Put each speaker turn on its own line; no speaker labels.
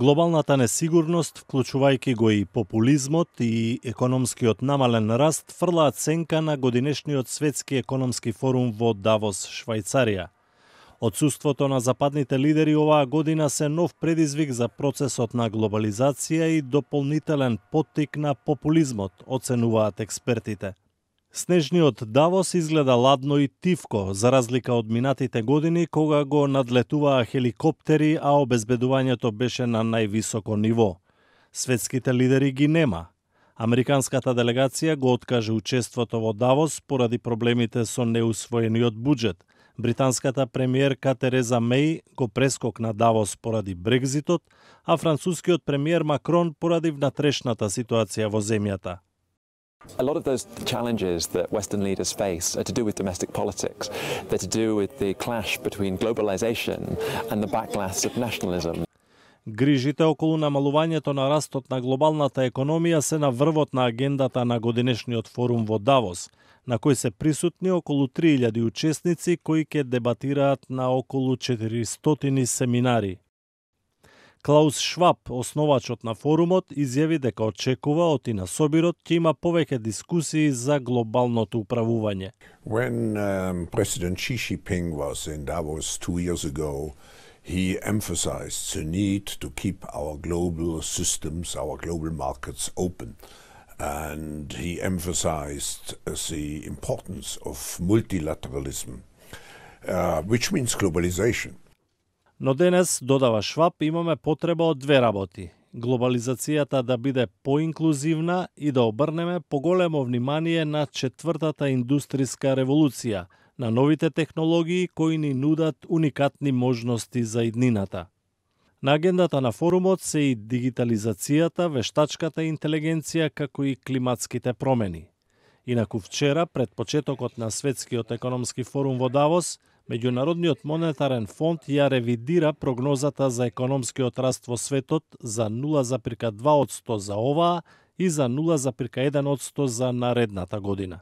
Глобалната несигурност, вклучувајќи го и популизмот и економскиот намален раст, фрлаат сенка на годинешниот светски економски форум во Давос, Швајцарија. Отсуството на западните лидери оваа година се нов предизвик за процесот на глобализација и дополнителен поттик на популизмот, оценуваат експертите. Снежниот Давос изгледа ладно и тивко, за разлика од минатите години, кога го надлетуваа хеликоптери, а обезбедувањето беше на највисоко ниво. Светските лидери ги нема. Американската делегација го откаже учеството во Давос поради проблемите со неусвоениот буџет. Британската премиерка Тереза Меј го прескокна Давос поради Брекзитот, а францускиот премиер Макрон поради внатрешната ситуација во земјата.
A lot of those challenges that Western leaders face are to do with domestic politics. They're to do with the clash between globalization and the backlash of nationalism.
Грижите околу намалувањето на растот на глобалната економија се на врвот на агендата на годинешниот форум во Давос, на кој се присутни околу 3000 учесници кои ќе дебатираат на околу 400 семинари. Клаус Шваб, основачот на форумот, изјави дека очекува од и на собирот ќе има повеќе дискусии за глобалното управување.
When President Xi Jinping was in Davos 2 years ago, he emphasized the need to keep our global systems, our global markets open. And he emphasized the importance of multilateralism, which means globalization.
Но денес, додава Шваб, имаме потреба од две работи. Глобализацијата да биде поинклузивна и да обрнеме поголемо внимание на четвртата индустријска револуција, на новите технологии кои ни нудат уникатни можности за иднината. На агендата на форумот се и дигитализацијата, вештачката интелигенција, како и климатските промени. Инаку вчера, пред почетокот на Светскиот економски форум во Давос, Меѓународниот монетарен фонд ја ревидира прогнозата за економскиот раст во светот за 0,2% за оваа и за 0,1% за наредната година.